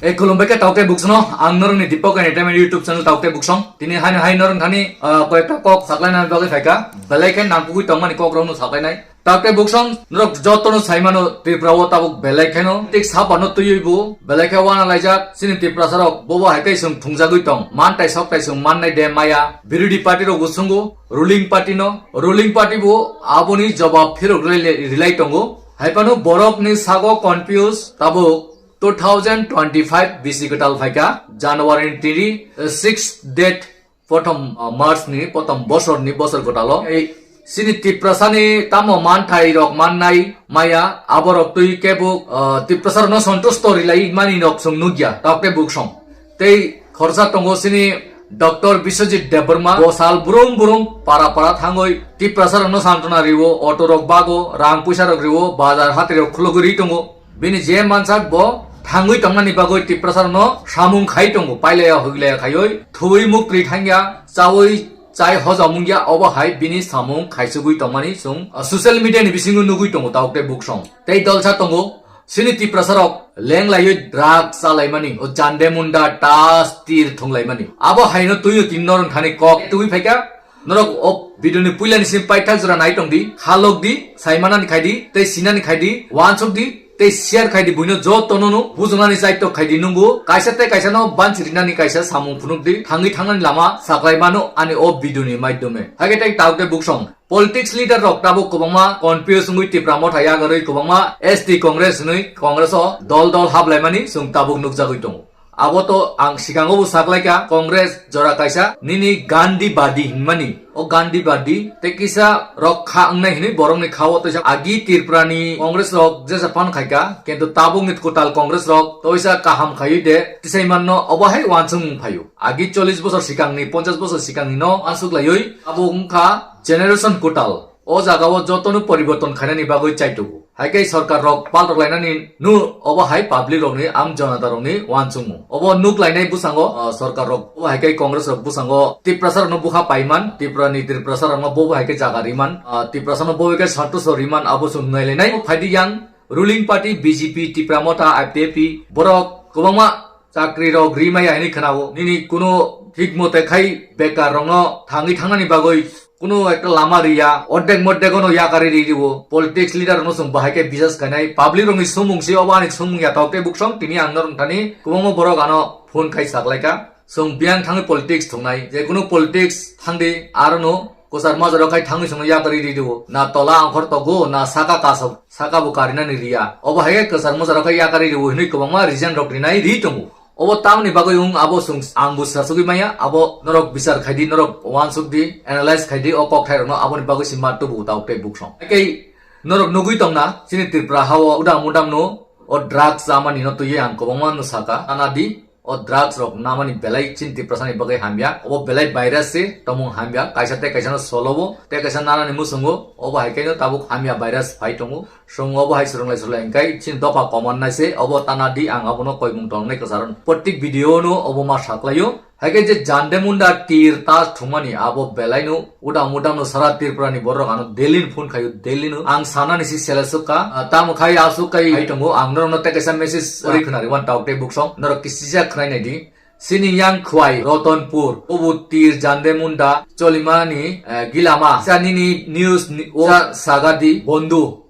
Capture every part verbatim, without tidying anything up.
Ei, khulumbai khe taukte buksong no, ang norokni Deepak Entertainment YouTube channel taukte buksong. Tini haino hai norok thani, ah, koyekta kok saklaina bagwi phaikha. Belai khe nangkukwi tongmani kok rokno saklainai. Taukte buksong norok jotono saimano Tripura o tabuk belai kheno tik sapano twiwi bu belai khe wana laijak. Chini Tiprasa rok bobo hai khe chwng thungjagwi tong. Man tai sok tai chwng mannai de maya. Birodhi party rok bo chwngo ruling party no. Ruling party bo aboni jobab phirok rilai, rilai tongo. Hai phano borokni sago confuse tabuk two thousand twenty-five bisi kwtal phaikha, January ni tini, eh, six date, prothom, ah, March ni prothom bosor ni bosor kwtalo. Ei chini Tiprasa ni tamo manthai rok mannai maya, aborok twi kebo, ah, Tiprasa rokno sontusto rilai mani rok chwng nukya, taukte buksong. Tei khorsa tongo chini Doctor Biswajit Debbarma, bo sal brum brum para para thangwi Tiprasa rokno santona riwo, auto rok bago, rang puisa rok riwo, bazar hatri rok khulugwi ri tongo. Bini je mansak bo thangwi tongnani bagwi Tiprasa rokno samung khai tongo, pailaya hwilaya khaiwi, thuwi muktwi thangya, chawi chai hojamung ya, obo hai bini samung khaisugwi tongmani chwng, ah, social media ni bisingo nugwi tongo, taukte buksong. Tei dolsa tongo, chini Tiprasa rok lenglaiwi drug chalaimani, o jande munda tas tir thunglaimani. Abo haino twiwi tin norong thani kok twi phaikha. Norok o video ni puila ni sim paithak jora nai tongdi, khalok di, saimanani khaidi, tei sinani khaidi, wansuk di, tei share khaidi, buino jotono no bujunani chaitok khaidi nungu, kaisa tei kaisa no banchi rinani kaisa samung phunuk di, thangwi thangnani lama saklai mano ani o video ni maidome. Hage tei taukte buksong. Politics leader rok tabuk kwbangma confuse wngwi Tipra motha yakarwi kwbangma S T Congress hwnwi Congress o dol dol hablaimani chwng tabuk nukjagwi tongo. Abo to ang sikango bo saklaikha, Congress jora kaisa nini Gandhi badi hinmani. O Gandhi badi tei kisa rok kha wngnai hinwi borokni khao toisa agi Tripura ni Congress rok jesa phano khaikha, kintu tabukni kwtal Congress rok toisa kaham khaiwi de tisai manno, obo hai wansukmung phaio. Agi chollish bosor sikangni, ponchash bosor sikangni no ansuk laiwi abo wngkha generation kwtal. O jaga o jotono poriborton khainani bagwi chaitugo. Hai khe sorkar rok paltok lainani nu obo hai public rokni, am jonata rokni wansukmung. Obo nuk lainai bwskango, ah, sorkar rok, obo hai khe Congress rok bwskango Tiprasa rokno bukha paiman, Tripura ni Tiprasa rokno bobo hai khe jaga riman, ah, Tiprasa no bobo khe santush riman, abo chwng nai lainai. Phaidi yang ruling party B J P, Tipra Motha, I P F T, borok kwbangma chakri rok ri maya hinwi khwnao. Nini kuno thik mote khai bekar rokno thangwi thangnani bagwi kuno ekta lama riya, ordek mordek ono yakari ri rio. Politics leader rokno chwng bahai khe bisas khainai. Public rokni sumung se obo ani sumung ya tok tei buksong tini ang norok thani kwbangma borok ano phone khai saklaikha. Chwng biyang thangwi politics thungnai, je kuno politics thangdi, arono kwchar majaro khai thangwi chwngno yakari ri rio. Na tola angkhor togo, na saka kasok, saka bo karinani riya. Obo hai khe kwchar majaro khai yakari rio hinwi kwbangma reason rok rinai ri tongo. Obo tamni bagwi wng abo chwng ang bo swrasugwi maya, abo norok bichar khaidi, norok wansuk di, analyze khaidi, o kok thai rokno aboni bagwi se ma tubu tok tei buksong. Hakhe norok nugwi tongna, chini Tripura hao udam udam no o drugs chamani no twiwi ang kwbangma no saka, ana di, o drugs rok namani belai chini Tiprasa ni bagwi hamya, obo belai virus se, tomung hamya, kaisa tei kaisa no solo bo, tei kaisa nanani muchungo, obo hai khe no tabuk hamya virus phai tongo. Chwng obo hai swrwnglai swrwnglai hwnkhe chini dopha koman nai se, obo tana di ang abono koimung tongnai kwcharo. Protek video no obo ma saklaio. Hai khe je jande munda tir ta thumani abo belai no udam udam no sara Tripura ni borok ano daily no phone khaio, daily no. Ang sanani si sele sukha, ah, tamo khai asuk kai hai tongo, ang norok no tei kaisa message ori khwnari wan tok tei buksong norok kisijak khwnai nai di. Sini yang khwai Rotonpur, obo tir jande munda cholimani, eh, gilama. Sa nini news ni, o sa saga di bondu.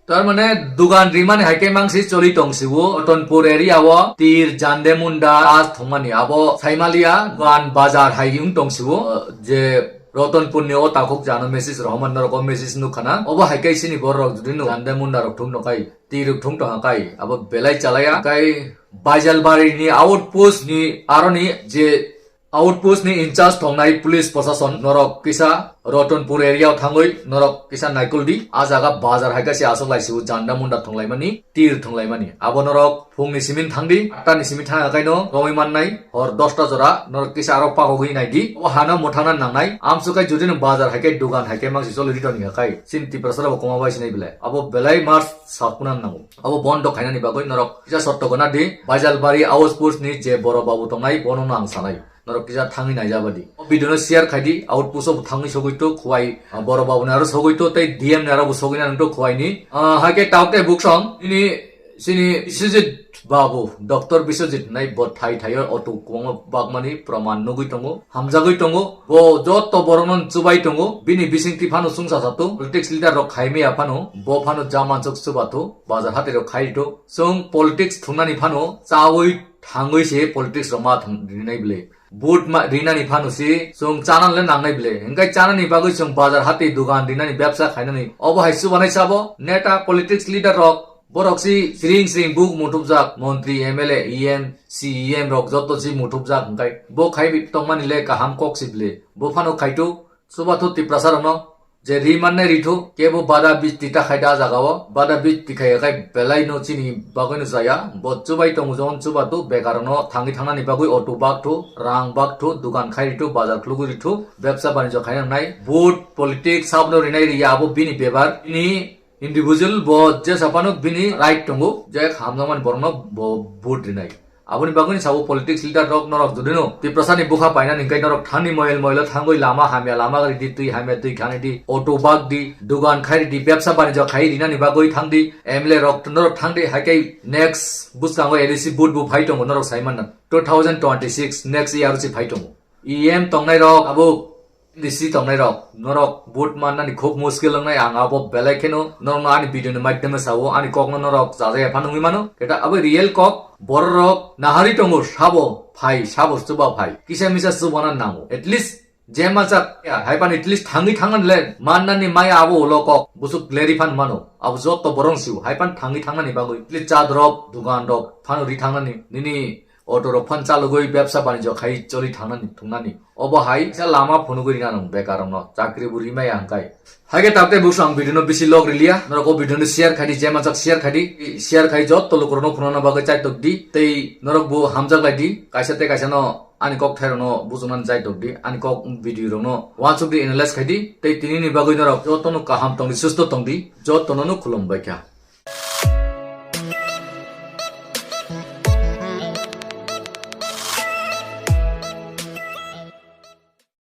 Tar mane dugan rimani hai khe mangsi choli tong sibo. Rotonpur area o tir jande munda as thongmani abo saimaliya dugan bazar hai wng tong sibo. Je Rotonpur ni o takhuk jano message rohorman norok o message nukha na. Obo hai khe sini borok rok jodi no jande munda rok thung no kai, tir rok thung tong ha kai, abo belai chalaya kai. Baijalbari ni outpost ni aroni je outpost ni in charge tongnai police prosason norok kisa Rotonpur area o thangwi norok kisa naikoldi, a jaga bazar hai khe se aswk lai sibo janda munda thwnglaimani, tir thwnglaimani. Abo norok phungni simi thangdi, atta ni simi thang akai no romwi mannai, hor dosta jora norok kisa aro pakogwi naidi. O hano mwthangna nangnai, amswk kai jodi no bazar hai khe dugan hai khe mangsi choli ri toni akai. Chini Tiprasa rok bo kwma bai sinai belai. Abo belai mar sakuna nango. Abo bondo khainani bagwi norok kisa sotto gana di, Baijalbari outpost ni je boro babu tongnai bono no ang sanai. Norok kisa thangwi naijabadi. O video no share khaidi, outpost o bo thangwi sogwi to khwai, ah, boro babu ni aro sogwi to tei D M ni aro bo sogwi na nangto khwai ni. Ah, hai khe tok tei buksong nini Chini Biswajit Babu, Doctor Biswajit hinwi bo thai thaio auto kwbangma bakmani proman nugwi tongo, hamjagwi tongo. Bo jotto borokno chubai tongo, bini bisingtwi phano chwngsa sato, politics leader rok khaimaya phano, bo phano jamansuk chubato, bazar hatiro khaito. Chwng politics thungnani phano chawi thangwi se politics rok ma thang rinai bwle. Vote ma rinani phano si chwng chana le nangnai bwle. Hingkai chanani bagwi chwng bazar hati dugan rinani bebsa khainani. Obo hai chubanai sabo neta politics leader rok borok si siring siring buk muthupjak montri M L A, E M, C E M rok jotto si muthupjak hingkai bo khai tongmani le kaham kok si bwle. Bo phano khaito chubato Tiprasa rokno je ri mannai rithu, kebo bada bisti ta khai da jaga o, bada bisti khai khai belai no chini bagwi no jaya, bo chubai tongo jon chuba tu bekar no thangwi thangnani bagwi auto bak thu, rang bak thu, dukan khai rithu, bazar khulugwi rithu, bebsa banijyo khai nangnai, vote, politics, sabno rinai riya abo bini bebar, bini individual bo jesa phano bini right tongo, je hamjakmani borokno bo vote rinai. Aboni bagwi sabo politics leader rok norok jodi no Tiprasa ni bukha painani hingkai norok thani moyel moyelo thangwi lama hamya lama ridi twi hamya twi khani di auto bak di dugan khai ridi bebsa banijyo khai rinani bagwi thang di M L A rok norok thang di haikai next bwskango A D C vote bo phai tongo norok sai manna two thousand twenty-six next year si phai tongo E M tongnai rok abo D C tongnai rok, norok vote mannani khub muskil wngnai, ang abo belai kheno norokno ani video ni maidhyame sao, ani kokno norok chajaya phano wngwi mano. Keta abo real kok, bororok nahari tongo, sabo phai, sabo chuba phai, kisa misa chubana nango. At least je masa ya, hai pan at least thangwi thangna le, mannani maya abo ulo kok, busuk leri phan mano, abo jotto borong siu, hai pan thangwi thangnani bagwi, at least cha drop, dugan rok, phano ri thangnani, nini auto rok phan chalugwi bebsa banijyo khai choli thangnani, thungnani. Obo hai kisa lama phunugwi rina nang bekar rokno chakri bo rimaya hwnkhe. Haikhe tabte busu ang video no bisi log riliya, norok o video no share khai di, je mansak share khai di, share khai jotto lukurokno phunukna bagwi chaitok di, tei norok bo hamjak lai di, kaisa tei kaisa no ani kok thai rokno bujuknani chaitok di, ani kok video rokno uansuk di analyze khai di, tei tini ni bagwi norok jotto no kaham tong di, susto tong di, jotto no no khulum bai kha.